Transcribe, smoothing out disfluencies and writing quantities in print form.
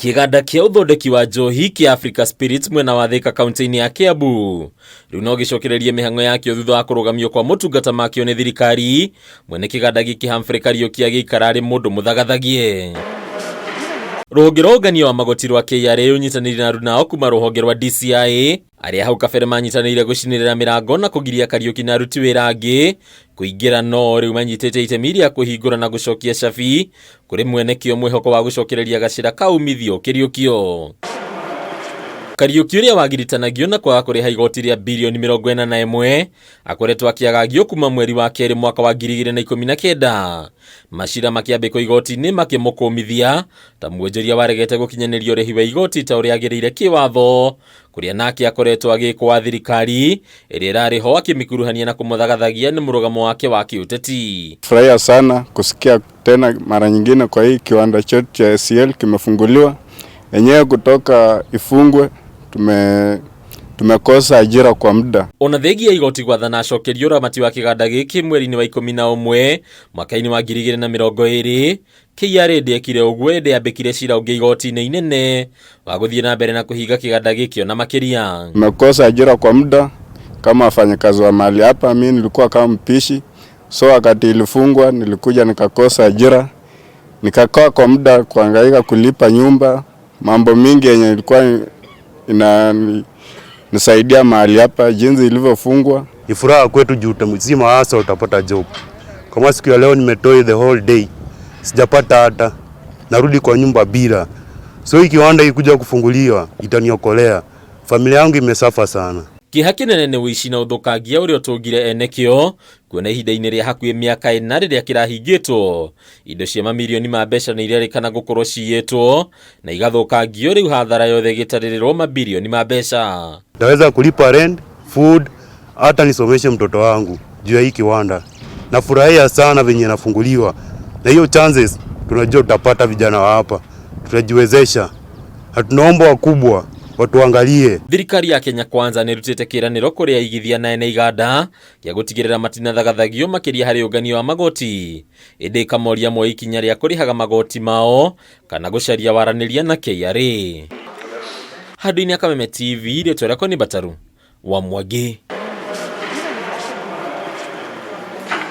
Kĩganda kĩa ũthondeki wa njohi kĩa Africa Spirits mwena wa Thika kaunti-inĩ ya Kiambu rĩu no gĩcokererie mĩhang'o yakĩo thutha wa kũrũgamio kwa motungata makĩo nĩ thirikari. Mwene kĩganda gĩkĩ Humphrey Kariuki agĩikara arĩ mũndũ mũthagathagie. Rũhonge rwa ũngania wa magoti rwa KRA rũnyitanĩire na aruna kuma rũhonge rwa DCI arĩa hau kabere manyitanĩire gũcinĩrĩra mĩrango na kũgiria Kariuki na aruti wĩra angĩ kũingĩra, no rĩu manyitĩte itemi rĩa kũhingũra na gũcokia cabi kũrĩ mwene kĩo, mwĩhoko wa gũcokereria gacĩra ka umithio ũkĩriũkio. Kariuki, ũrĩa wagiritanagio na kwaga kũrĩha igoti rĩa birioni 41, akoretwo akĩagagio kuma mweri wa kerĩ mwaka wa 2019, macira makĩambĩkwo igoti-inĩ makĩmũkũmithia ta mwonjoria waregete gũkinyanĩria ũrĩhi wa igoti ta ũrĩa agĩrĩire kĩwatho, kũrĩa nake akoretwo agĩkwa thirikari ĩrĩa ĩrarĩ ho akĩmĩkuruhania na kũmũthagathagia nĩ mũrũgamo wake wa kĩũteti. Furahia sana kusikia tena mara nyingine kwa hii kiwanda chetu cha ACL kimefunguliwa. Enyewe kutoka ifungwe tumekosa ajira kwa muda. Ona thengia igoti gwathana acokerio ũramati wa kĩganda gĩkĩ mweri-inĩ wa 11 mwaka-inĩ wa 2020, KRA ndĩekire ũguo, ĩndĩ yambĩkire cira ũngĩ igoti-inĩ inene wa gũthiĩ na mbere na kũhinga kĩganda gĩkĩ ona makĩria. Tumekosa ajira kwa muda kama wafanyakazi wa mahali hapa. Mimi nilikuwa kama mpishi, so wakati ilifungwa nilikuja nikakosa ajira, nikakaa kwa muda kuhangaika kulipa nyumba, mambo mingi yenye ilikuwa inanisaidia mahali hapa, jinsi ilivyofungwa. Ni furaha kwetu juu mzima hasa utapata job. Kama siku ya leo nimetoa the whole day sijapata hata, narudi kwa nyumba bila. So hii kiwanda ikuja kufunguliwa itaniokolea. Familia yangu imesuffer sana. Kĩeha kĩnene nĩ ũici na ũthũkangia ũrĩa ũtũngire ene kĩo, kuona ihinda-inĩ rĩa hakuhĩ mĩaka 4 rĩrĩa kĩrahingĩtwo, indo cia mamirioni ma mbeca nĩ irerĩkana gũkorwo ciyĩtwo na igathũkangio, rĩu hathara yothe ĩgĩtarĩrĩrwo mabirioni ma mbeca. Ndaweza kulipa rent, food, hata nisomeshe mtoto wangu juu ya hii kiwanda. Nafurahia sana venye nafunguliwa, na hiyo chances tunajua tutapata vijana wa hapa, tutajiwezesha. Na tunaomba wakubwa watuangalie. Thirikari ya Kenya Kwanza nĩ ĩrutĩte kĩĩranĩro kũrĩ aigithia na ene iganda gĩa gũtigĩrĩra matinathagathagio makĩria harĩ ũngania wa magoti, ĩndĩ ĩkamoria moe ikinya rĩa kũrĩhaga magoti mao kana gũcaria waranĩria na KRA. Handũ-inĩ ya Kameme TV, rĩtwa rĩakwa nĩ Bataru wa Mwangi.